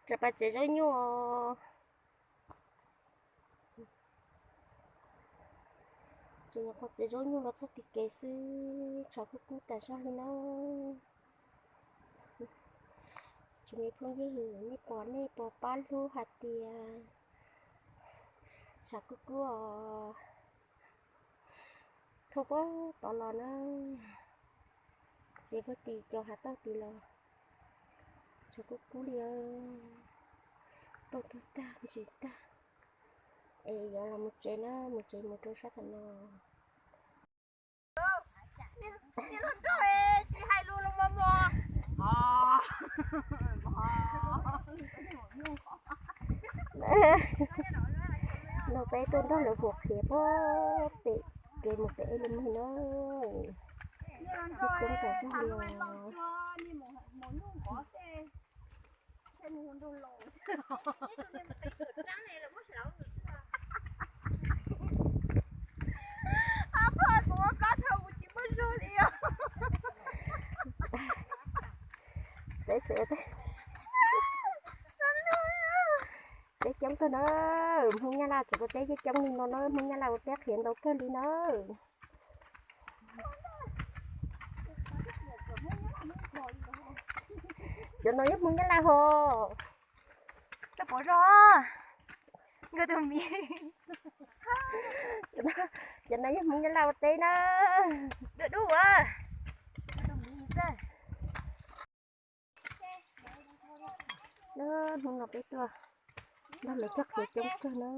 Tsam pas txiav zaub nyuj os. Tseem nyuam qhuav txiav zaub nyuj los txog tim kev xwb, tshav kub kub tas zog li na. Tsoom me phooj ywg, nej pom, nej puas pab hlub hais tias tshav kub kub os. Thauj puag tod los na, txiav puag tim cov hav tauj tid los tshav kub kub li, tauj tuag tag ntsis tag. Es yuav los mus tsev na, mus tsev mus rau sab tom no. No peb tuaj nrog lawv hu qhiav puag pem kev mus pem Eb Li Mug na. Coob tas zog li os. Peb tsev, peb coob kawg na. Hmoob Nyab Laj tseem ua teb coob coob li no na, Hmoob Nyab Laj ua teb qhiav ntau kawg li na. Cov no yog Hmoob Nyab Laj hos. Tau pom zog nkawd tus miv. Cov no yog Hmoob Nyab Laj ua teb na. Dua dub a, tus miv xwb. Hnub no peb tuaj nrog lawv coj qhiav coob kawg na.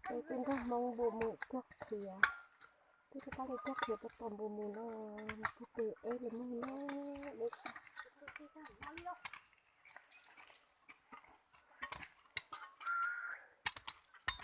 Peb tuaj nrog Hmoob Npus mus coj qhiav, peb tuaj pab lawv coj qhiav rau tom Npus mus no, mus puag pem Eb Li Mug na.